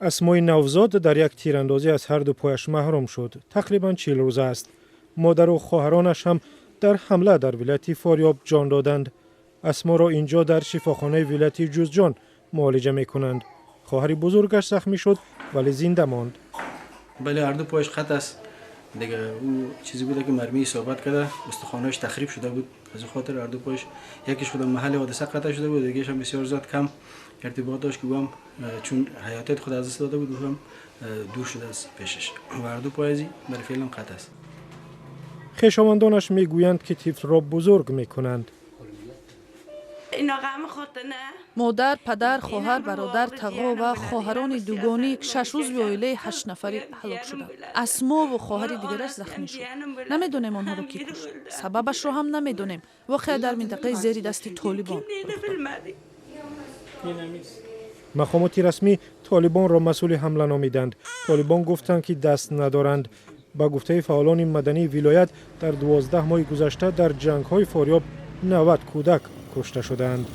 Асмои навзод дар як тирандозӣ аз ҳарду пояш маҳрум шуд. Тақрибан 40 рӯза аст. Модару хоҳаронаш ҳам дар ҳамла дар вилояти Форёб ҷон доданд. Асморо инҷо, дар шифохонаи вилояти Ҷузҷон, муолиҷа мекунанд. Хоҳари бузургаш захмӣ шуд, вале зинда монд. Бале, ҳарду пояш қатъ аст. Дига ӯ чизе буда ки мармӣ исобат карда, устухонҳояш тахриб шуда буд. Аз ин хотир ҳарду пояш, якиш худа маҳалли ҳодиса қатъ шуда буд, дигаш ҳам бисёр зиёд кам иртибот дошт, ки ӯ ҳам чун ҳаётият худ аз даст дода буд, ӯ ҳам дур шуда аз пешаш ва ҳарду пои ази барои феълан қатъ аст. Хешовандонаш мегӯянд, ки тифлро бузург мекунанд. Модар, падар, хоҳар, бародар, тағо ва хоҳарони дугонӣ, шаш узви оилаи ҳаштнафарӣ ҳалок шуданд. Асмову хоҳари дигараш захмӣ шуд. Намедонем, онҳоро кӣ кушт, сабабашро ҳам намедонем. Воқеа дар минтақаи зери дасти Толибон рух дод. Мақомоти расмӣ Толибонро масъули ҳамла номиданд. Толибон гуфтанд, ки даст надоранд. Ба гуфтаи фаъолони мадании вилоят, дар 12 моҳи гузашта дар ҷангҳои Форёб 90 кӯдак кушта шудаанд.